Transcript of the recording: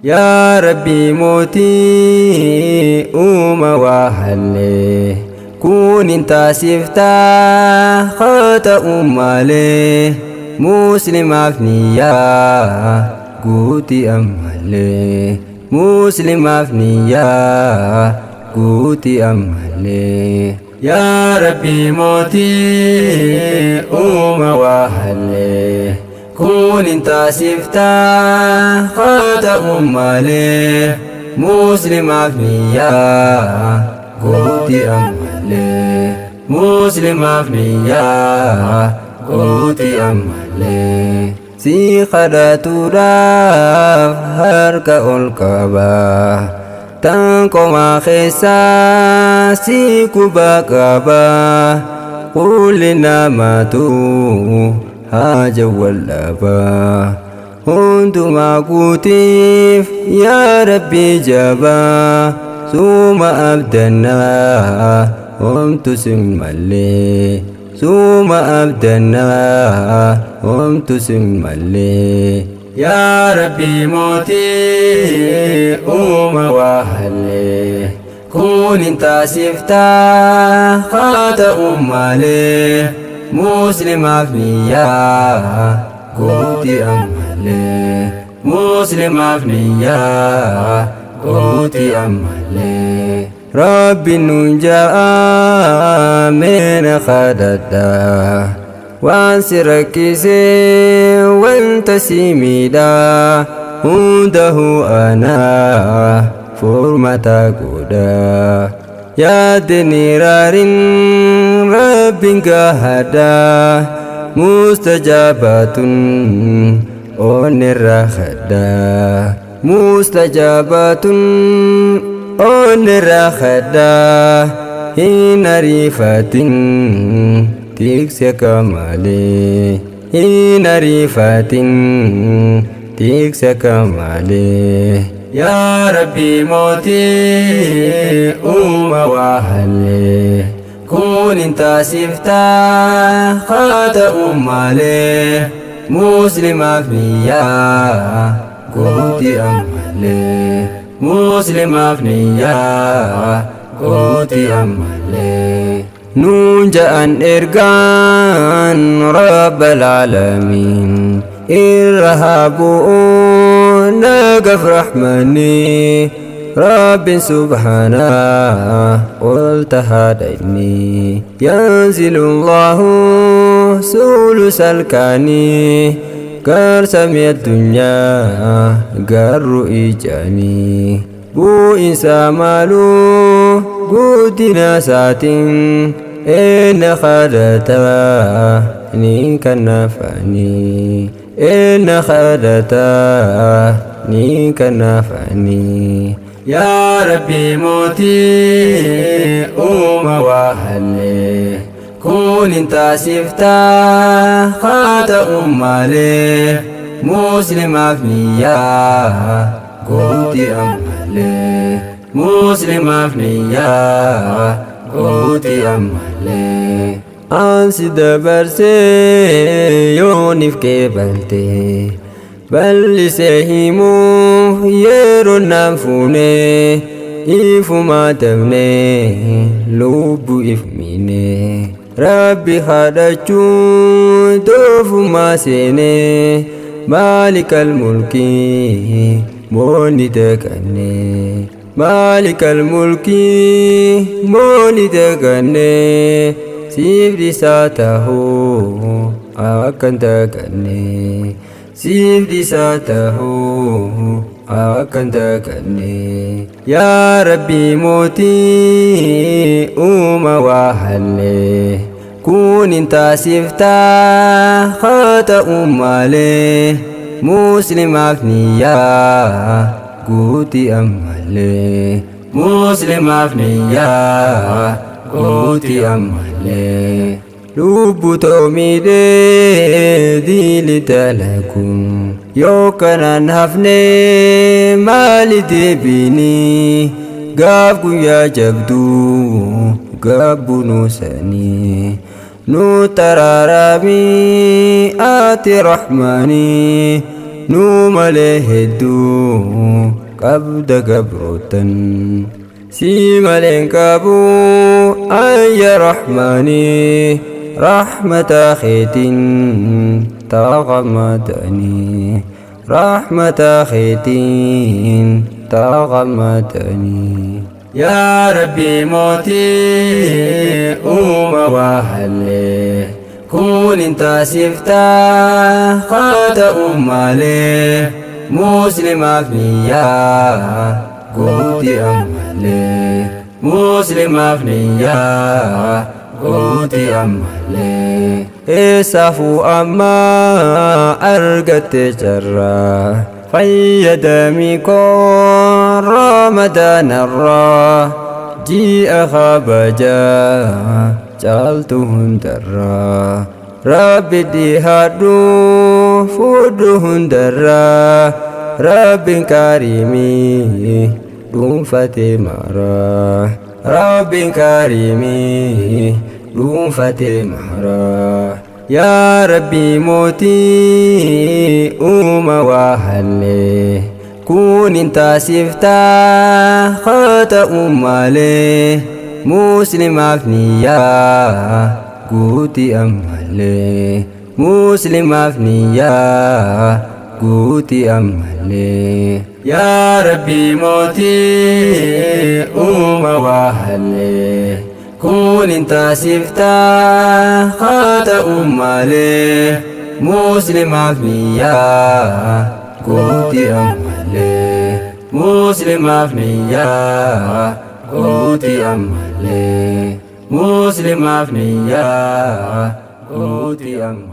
Yaa Rabbii mootii uuma waa hallee kun hin taasiftaa haa ta'u malee muslimaaf niyyaa guuti ammallee muslimaaf niyyaa guuti ammallee. Yaa Rabbii mootii uuma waa hallee kun hin taasiftaa haa ta'u malee muslimaaf niyyaa guuti ammallee muslimaaf niyyaa guuti ammallee. Si kadhatuudhaaf harka ol qabaa tan qomaa keessaa si quba qabaa qulli namaatu haaja wal dhabaa hundumaa guutiif yaa Rabbii jabaa suma abdannaa homtu sin mallee suma abdannaa homtu sin mallee. Yaa Rabbii mootii uuma waa hallee kun hin taasiftaa haa ta'u malee muslimaaf niyyaa guuti ammallee muslimaaf niyyaa guuti ammallee. Rabbi nuun ja'a meena kadhadhaa waan si rakkisee wanta si miidhaa hundahu anaa furmata godhaa yaadni raarin Rabbiin gahadhaa mustajaabatun onnirra hadhaa mustajaabatun onnirra hadhaa hin ariifatin tikse kamalee hin ariifatin tikse kamalee. Yaa Rabbii mootii uuma waa hallee kun hin taasiftaa haa ta'u malee muslimaaf niyyaa guuti ammallee muslimaaf niyyaa guuti ammallee. Nuun ja'an ergaan Rabbal aalamiin irra haa bu'u nagaaf rahmanii Rabbiin subhaanaa ol tahaadha inni yanzilu Allahu sulusalkaanii gar samii addunyaa garru ijaanii bu'insa maaluu guddina isaatiin eenna kadhataa ni kannaafanii eenna kadhataa ni kannaafanii. Yaa Rabbii mootii uuma waa hallee kun hin taasiftaa haa ta'u malee muslimaaf niyyaa guuti ammallee muslimaaf niyyaa guuti ammallee. Ansi dabarsee yooniif qeebalte bal'isee himuuf yeroo naan fuune ifumaa dabne lubbu ifmine Rabbi kadhachuu doofumaa seene maalikal mulkii moonni daganne maalikal mulkii moonni daganne siif dhiisaa tahuu akkan daganne siif dhiisaa tahuu akkan daganne. Yaa Rabbii mootii uuma waa hallee kun hin taasiftaa haa ta'u malee muslimaaf niyyaa guuti ammallee muslimaaf niyyaa guuti ammallee. Lubbu toomiidhee diili dalaguun yoo kanaan hafne maali deebiini gaaf guyyaa jabduu gabbunuu sanii nu tararamii ati rahmaanii. Nuu malee hedduu qabda gabrootan. Si maleen qabu ayya rahmaanii, rahmata keetiin taqammadanii, rahmata keetiin taqammadanii. Yaa Rabbi mootii uuma waa hallee, kun hin taasiftaa haa ta'u malee, muslimaaf niyyaa guuti ammallee, muslimaaf niyyaa guuti ammallee. Eessaafuu ammaa argatte carraa, fayyadamii koo ramadaanarraa, ji'a kabajaa caaltu hundarraa. Rabbi dhihaadhu fudhu hundarraa, Rabbiin kariimii dhuunfate maraa, Rabbiin kariimii dhuunfate maraa. Yaa Rabbi mootii uuma waa hallee, kun hin taasiftaa haa ta'u malee, muslimaaf niyyaa guuti ammallee, muslimaaf niyyaa guuti ammallee. Yaa Rabbi mootii uuma waa hallee, kun hin taasiftaa haa ta'u malee, muslimaaf niyyaa guuti ammallee, muslimaaf niyyaa guuti ammallee, muslimaaf niyyaa guuti ammallee.